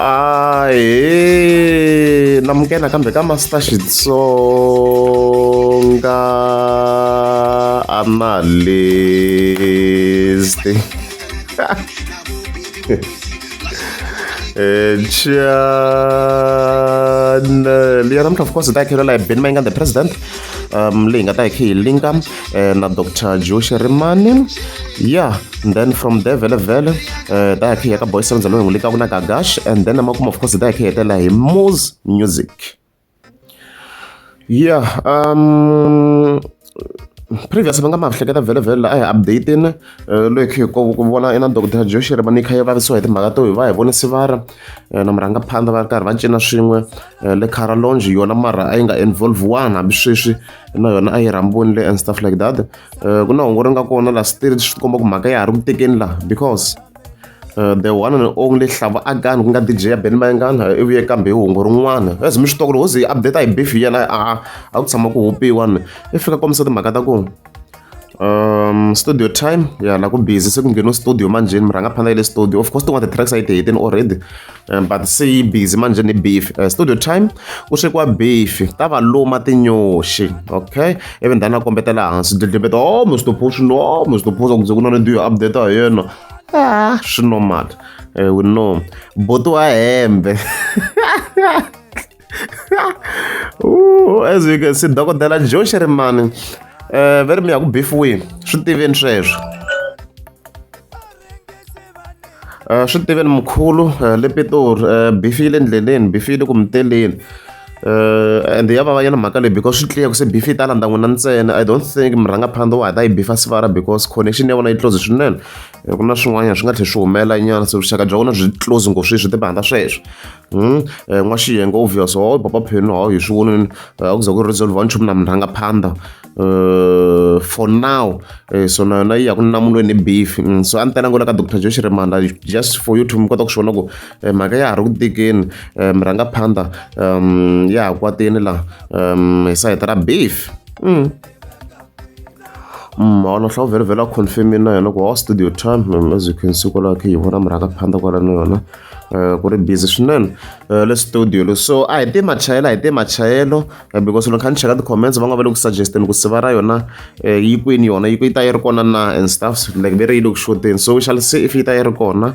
Ahee namukela kambe ka Master Xitsonga Analyst channel ya namuntlha of course hi ta hi khelela hi Benny Mayengani the president leyi hi nga ta hi khe hi linka na Doctor Joe Shirimani ya and then from there vhele vhele ta ya khe hi ya ka Boy Sevens loyi hi n'wi linkaka na Gagash and then emakumu of course hi ta hi khe hi hetelela hi Moz Music. Yeah, previous va nga ma hleketa vhele vhele a hi update-ini loyi khe hi ku vona ina dokodela Joe Shirimani yi kha yi vavisiwa hi timhaka to hi va hi vone sivara na murhangaphandha va ri karhi va cina swin'we le Cara Lounge yona mara a yi nga involve-wanga hambi sweswi na yona a yi rhambiwile and stuff like that. Ku na hungu ri nga kona la still swi komba ku mhaka ya ha ri ku tekeni la because the one and only Hlava Akani ku nga D_J ya Benny Mayengani i vuye kambe hi hungu rin'wana as mi swi tiva ku loko ho ze hi update hi beef hi yena a a ku tshama ku hupiwa ni i fika kombisa timhaka ta ku studio time ya la ku busy se ku ngheniwe studio manjheni murhangaphandha ya le studio of course tin'wana ti-tracks a yi ti hetini already but se yi busy manjheni hi beef studio time ku swekiwa beef ta va luma tinyoxi okay ivi ndhani a kombetela hansi dlidlimbeta oh Mr Post no Mr Post ku ze ku na ni update hi yena ah swi normal we know buti wa hembe Ooh, as you can see dokodela Joe Shirimani va ri mi ya ku bifiweni swi tiveni sweswo swi tiveni mkhulu le Pitori bifi yi le ndleleni bifi yi le ku mi teleni and ya vava nyana mhaka leyi because swi clear ku se bifi yi ta landza n'wina ntsena I don't think murhangaphandha wa ha ta yi bifa sivara because connection ya vona yi close swinene ku na swin'wanyana swi nga tlhela swi humela nyana se vuxaka bya vona byi close ngopfu sweswi timhaka sweswo N'waxiyenge obvious ho papa Penny ho hi swi vonile a ku za ku resolve nchumu na murhangaphandha for now so na yona yi ya ku namulweni beef so a ni telanga le ka Doctor Joe Shirimani just for you to mi kota ku swi vona ku mhaka ya ha ri ku tikeni murhangaphandha ya ha kwatile la hi sayiti ra beef. Mhana hlawu vhele vhele a confirm-ini na yena ku ha studio time as you can see kwalaho khe hi vona murhangaphandha kwalano yona ku ri busy swinene le studio lo so a hi te machayelo a hi te machayelo because loko kha ni cheka ti-comments van'wana va le ku suggest-eni ku siva ra yona yi kwini yona yi yi ta yi ri kona na and stuff like ve ri yi le ku xoteni so we shall see if yi ta yi ri kona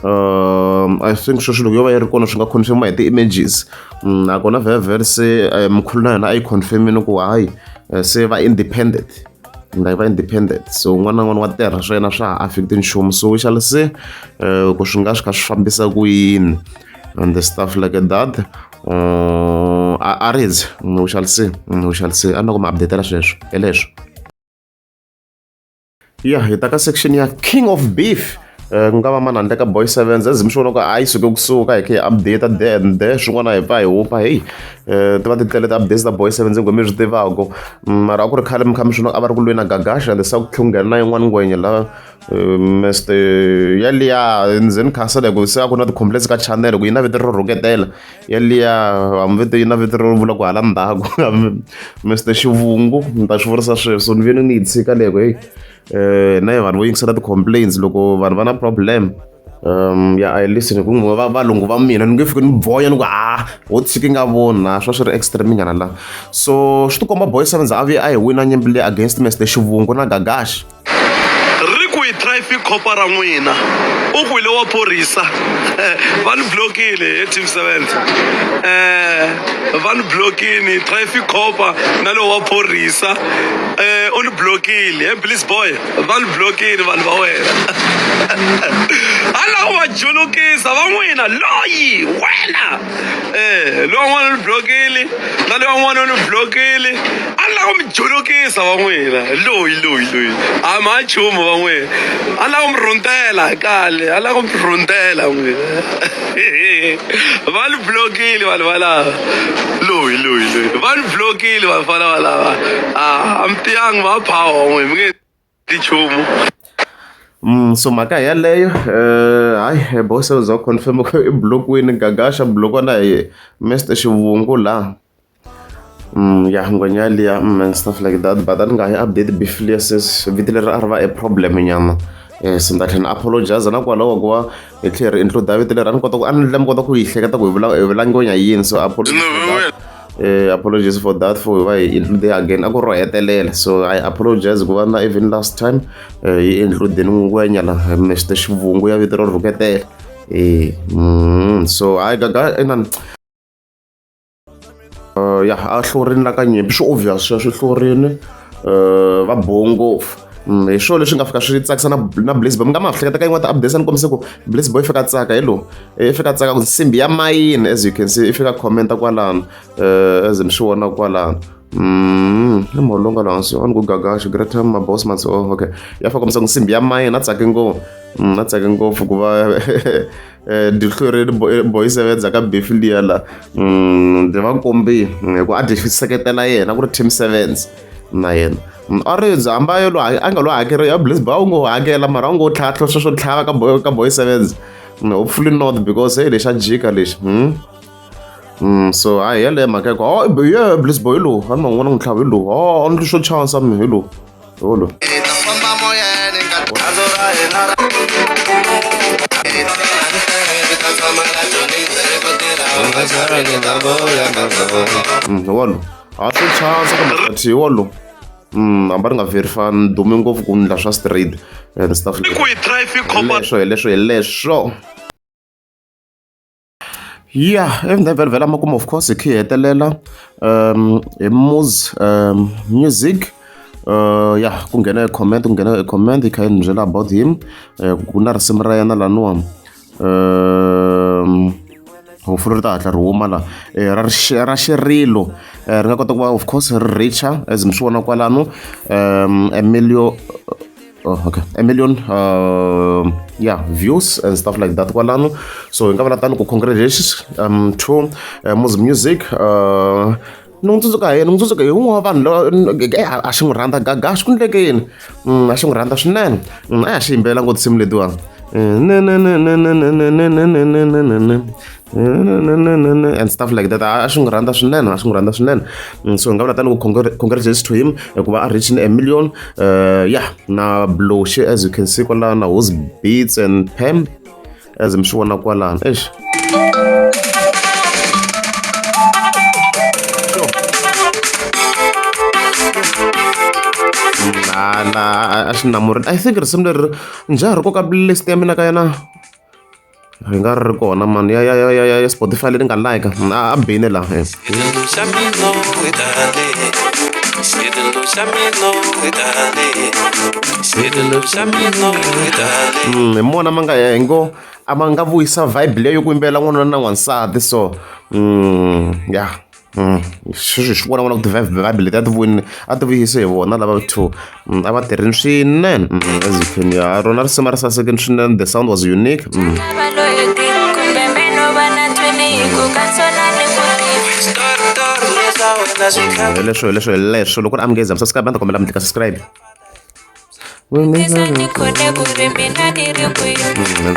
I think sweswi loko yo va yi ri kona swi nga confirm hi ti-images nakona vhele vhele se mkhulu na yona a yi confirm-ini ku hayi se va independent like va independent so un'wana na un'wana wa tirha swa yena swa ha affect nchumu so we shall see ku swi nga swi kha swi fambisa ku yini and the stuff like that a ridzi we shall see we shall see a ni ku mi update-ela sweswo hi leswo ya hi ta ka section ya king of beef ku nga va mani handle ka boy sevens as mi swi vona ku a yi suke kusuka hi kha hi update there and there swin'wana hi pfa hi hupa heyi ti va ti tlele ti-updates ta boy sevens ngo mi swi tivaku mara a ku ri khale mi kha mi swi vona a va ri ku lweni na gagasha and se ku tlhe ku nghena na yin'wana ngwenya la Mr yaliya ni ze ni khansela hi ku se a ku na ti-complaints ka channel ku yi na vito ro rhuketela yaliya hambi vito yi na vito ro vula ku hala ndzhaku Mr Xivungu ni ta swi vurisa sweswo so ni ve ni yi tshika leyo heyi na vanhu vo yingisela ti-complaints loko vanhu va na problem ya I listen ku va valungu va mina ni nge fiki ni boya ni ku ha ho tshiki nga voni na swa swi ri extreme nyana la so swi tikomba boy sevens a vuye a hi wina nyimpi leyi against Mr Xivungu na Gagash ri kwihi traffic cop ra n'wina u kwihi lowa phorisa va ni blokile he team seven va ni blokini traffic cop na lowa phorisa u ni blokile he bliss boy va ni blokini vanhu va wena a lava ku va julukisa va n'wina loyi wena lowa n'wana u ni blokile na lowa n'wana u ni blokile a ni lava ku mi julukisa va n'wina loyi loyi loyi a ma ha nchumu va n'wina a ni lava ku mi rhuntela kale a ni lava ku mi rhuntela n'wina va ni blokile vanhu valava loyi loyi loyi va ni blokile vafana valava a mi tiyangi va phawa n'wina mi nge ti nchumu. So mhaka hi yaleyo hayi boy se za confirm ku i block-wini Gagasha block-wa na hi Mister Xivungu la ya ngwenya liya and stuff like that but a ni nga yi update beef liya se vito leri a ri va e problem nyana. So ni ta tlhela ni apologize na kwalaho ku va hi tlhela ri include vito leri a ni kota ku a ni mi kota ku yi hleketa ku hi vula hi vula ngwenya yini so apologies for that. Apologies for that for hi va hi include again a ku ro hetelela so I apologize ku va na even last time hi include ngwenya la Mr Xivungu ya vito ro rhuketela so hayi gaga inani ya a hlurini la ka nyimpi swi obvious sweswo swi hlurini va bohe ngopfu hi swona leswi nga fika swi tsakisa na na Bliss Boy mi nga ma hleketa ka yin'wana ti-updates a ni kombise ku Bliss Boy i fika tsaka hi lowu i fika tsaka ku nsimbi ya mayini as you can see i fika comment kwalano as mi swi vona kwalano i mholonga laha hansi a ni ku gagaxi great time my boss mats oh okay ya fa kombisa ku nsimbi ya mayini a tsake ngopfu a tsake ngopfu ku va dyi hlwerile boy sevenza ka beef liya la dyi va kombile hi ku a dyi seketela yena ku ri team sevens na yena a ri byi hamba yo a nga lo hakeri ya bliss ba u ngo hakela mara u ngo tlhatlha sweswo tlhava ka boy ka boy sevens hopefully not because hey lexa jika lexi so hayi yeleyo mhaka ya ku oh yeah bliss boy lowu a ni ma n'wana n'wi tlhava hi lowu oh a ni xo chance mi hi lowu hi lowu hi walo a swi chance kambe hi walo hambi ri nga verify ni dume ngopfu ku ndla swa straight and stuff like leswo hi leswo hi leswo ya ivi then vhela vhela makumu of course hi khe hi hetelela hi muz music ya ku nghena comment ku nghena comment yi kha yi ni byela about him ku na risimu ra yena laniwa hopefully ri ta hatla ri huma la ra ra xirilo ri nga kota ku va of course ri richer as mi swi vona kwalano Emilio oh, okay a million yeah views and stuff like that kwalano so hi nga vula tani ku congratulations to Muz Music ni n'wi tsundzuka hi yena ni n'wi tsundzuka hi wun'we wa vanhu lava a xi n'wi rhandza gaga swi ku ndleke yini a xi n'wi rhandza swinene a ya xi yimbelela ngopfu tinsimu letiwani and stuff like that a xi n'wi rhandza swinene a xi n'wi rhandza swinene so hi nga vula tani ku congratulations to him hikuva a reaching a million yeah na Bloshi as you can see kwalano na Who's Beats and Pam as mi swi vona kwalano eish la a xi namurile I think risimu leri njhani ri koka list ya mina ka yena ri nga ri ri kona mani ya ya ya ya ya Spotify leyi ni nga like a bini la hi mona ma nga hi ngo a ma nga vuyisa vibe leyo ku yimbelela n'wanuna na n'wansati so ya sweswi hi swi vona vona ku ti-vibe leti a ti vuyini a ti vuyise hi vona lava two a va tirhini swinene as you can ya rona risimu a ri sasekini swinene the sound was unique. Hi leswo hi leswo hi leswo loko ri amukeza mi subscribe a ni ta kombela mi tlika subscribe and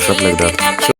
stuff like that.